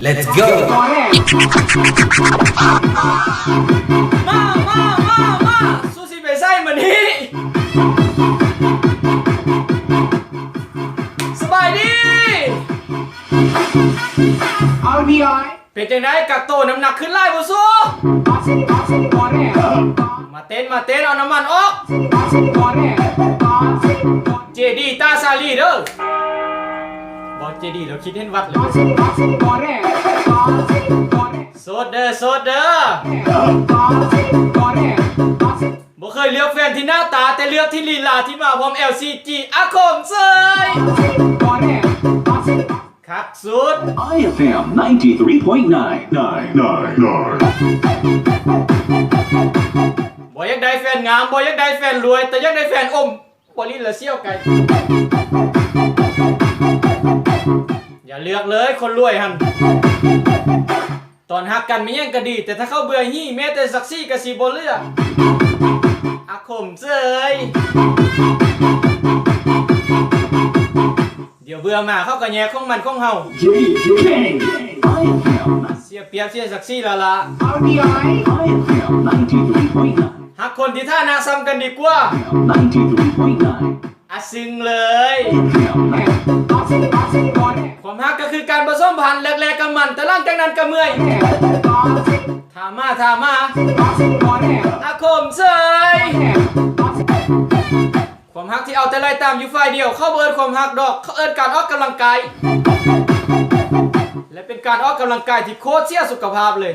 Let's go! ມາ ມາ ມາ ມາ ສູຊິໄປໃສມື້ນີ້? ສະບາຍດີ! ເປັນຈັ່ງໃດ ກັກໂຕ ນ້ຳໜັກຂຶ້ນຫຼາຍບໍ່ສູ? ມາເຕັ້ນ ມາເຕັ້ນ ເອົານ້ຳມັນອອກ ເຈດີ ຕາສາລີເດີ ບໍ່ເຈດີ ລາວຄິດເຫັນວັດເລີຍ ໂສດເດີ ໂສດເດີ ບໍ່ເຄີຍເລືອກແຟນທີ່ໜ້າຕາ ແຕ່ເລືອກທີ່ລີລາ ທີ່ມາພ້ອມແອວຊີຈີ ອາຄົມເຊີຍ ຄັກສຸດ F M ninety-three point nine nine nine nine ບໍ່ຢາກໄດ້ແຟນງາມ ບໍ່ຢາກໄດ້ແຟນລວຍ ແຕ່ຢາກໄດ້ແຟນອົມ ບໍ່ຫຼິ້ນລະສ່ຽວໄກ ຢ່າເລືອກເລີຍຄົນລວຍຫັ້ນ ຕອນຮັກກັນແມ່ນຫຍັງກໍດີ ແຕ່ຖ້າເຂົາເບື່ອຫີ ແມ້ແຕ່ຊັກຊີກໍຊິບໍ່ເຫຼືອ ອາຄົມເຊີຍ ດຽວເບື່ອມາເຂົາກໍແຍກຂອງມັນຂອງເຮົາ J J F M ເສຍປຽບເສຍສັກສີລະລະ R T I F M ninety-three point nine ຮັກຄົນທີ່ຖານະສ່ຳກັນດີກວ່າ ninety-three point nine ອະຊຶງເລີຍ F M ຄວາມຮັກກໍຄືການປະສົມພັນ ແລກໆກໍມັນ ແຕ່ຫຼັງຈາກນັ້ນກໍເມື່ອຍ ຖາມມາ ຖາມມາ ອາຄົມເຊີຍ ຄວາມຮັກທີ່ເອົາແຕ່ໄລ່ຕາມຢູ່ຝ່າຍດຽວ ເຂົາບໍ່ເອີ້ນຄວາມຮັກດອກ ເຂົາເອີ້ນການອອກກຳລັງກາຍ ແລະ ເປັນການອອກກຳລັງກາຍທີ່ໂຄດເສຍສຸຂະພາບເລີຍ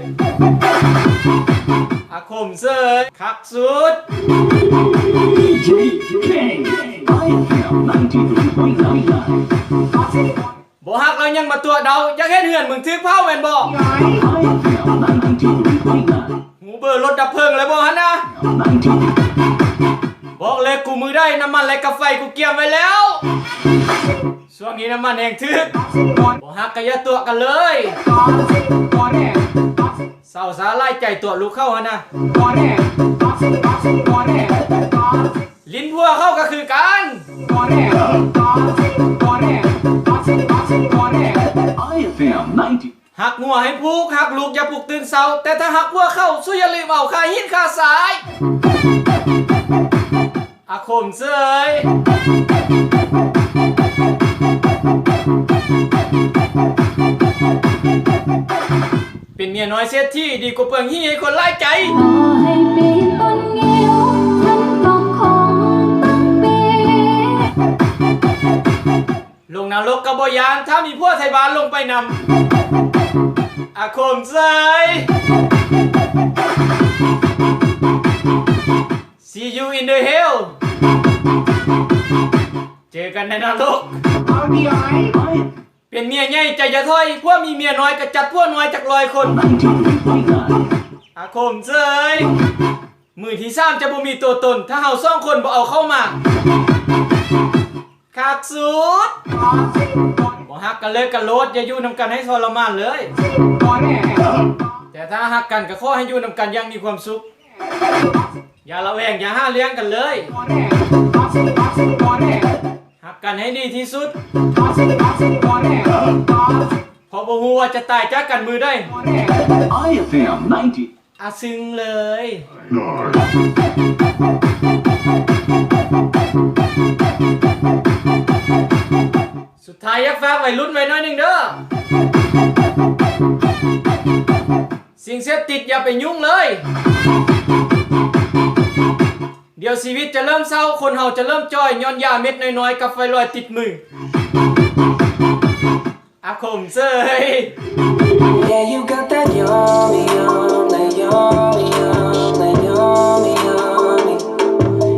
ອາຄົມເຊີຍ ຄັກສຸດ F M ninety-three point nine ບໍ່ຮັກແລ້ວຍັງມາຕົວະເດົາ ຢາກເຮັດເຮືອນມຶງຖືກເຜົາແມ່ນບໍ່? F M ninety-three point nine ຮູ້ເບີລົດດັບເພີງແລ້ວບໍ່ຫັ້ນນະ? ບອກເລີຍກູມືໄດ້ ນ້ຳມັນແລະກາໄຟກູກຽມໄວ້ແລ້ວ ຊ່ວງນີ້ນ້ຳມັນແຮງຖືກ ບໍ່ຮັກກະຢ່າຕົວະກັນເລີຍ ເຊົາຊາຫຼາຍໃຈຕົວະລູກເຂົາຫັ້ນນະ ຫຼິ້ນຜົວເຂົາກໍຄືກັນ F M ninety ຮັກງົວໃຫ້ຜູກ ຮັກລູກຢ່າປຸກຕື່ນເຊົ້າ ແຕ່ຖ້າຮັກຜົວເຂົາ ສູຢ່າລືມເອົາຄ່າຫີນຄ່າຊາຍ ອາຄົມເຊີຍ ເປັນເມຍນ້ອຍເສດຖີ ດີກວ່າເປືອງຫີໃຫ້ຄົນຫຼາຍໃຈ ຕໍ່ໃຫ້ເປັນຕົ້ນງິ້ວ ມັນກໍຄົງຕ້ອງເປັນ ລົງນະລົກກໍບໍ່ຢ້ານ ຖ້າມີຜົວໄທບ້ານລົງໄປນຳ ອາຄົມເຊີຍ See you in the hell ເຈີກັນໃນນະລົກ ເປັນເມຍໃຫຍ່ໃຈຢ່າຖອຍ ຜົວມີເມຍນ້ອຍກໍຈັດຜົວນ້ອຍຈັກຮ້ອຍຄົນ ອາຄົມເຊີຍ ມືທີສາມຈະບໍ່ມີຕົວຕົນ ຖ້າເຮົາສອງຄົນບໍ່ເອົາເຂົ້າມາ ຄັກສຸດ ບໍ່ຮັກກັນເລີຍກະໂລດ ຢ່າຢູ່ນຳກັນໃຫ້ທໍລະມານເລີຍ ແຕ່ຖ້າຮັກກັນກໍຂໍໃຫ້ຢູ່ນຳກັນຢ່າງມີຄວາມສຸກ ຢ່າລະແວງ ຢ່າຫາເລື່ອງກັນເລີຍ ຮັກກັນໃຫ້ດີທີ່ສຸດ ເພາະບໍ່ຮູ້ວ່າຈະຕາຍຈາກກັນມື້ໃດ F M ninety ອະຊຶງເລີຍ ສຸດທ້າຍຢາກຝາກໄວ້ລຸ້ນໄວ້ໜ້ອຍໜຶ່ງເດີ ສິ່ງເສບຕິດຢ່າໄປຫຍຸ້ງເລີຍ ດຽວຊີວິດຈະເລີ່ມເສົ້າ ຄົນເຮົາຈະເລີ່ມຈ່ອຍ ຍ້ອນຢາເມັດນ້ອຍໆ ກັບໄຟລອຍຕິດມື ອາຄົມເຊີຍ Yeah, you got that yummy, yum, that yummy, yum, that yummy, yummy.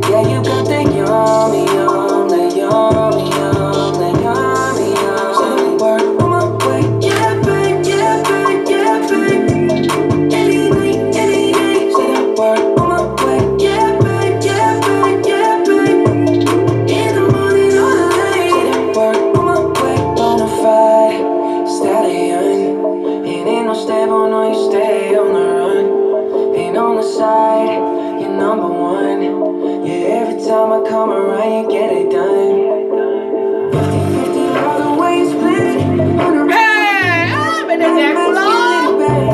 Yeah, you got that yummy, yum, that yummy, yum, that yummy, yum. Say the word, on my way. Yeah, babe, yeah, babe, yeah, babe. Any night, any day. Say the word, on my way. Yeah, babe, yeah, babe, yeah, babe. In the morning or late. Say the word, on my way. Bonafide stallion. Ain't in no stable, no, you stay on the run. Ain't ແຈກກູເລີຍ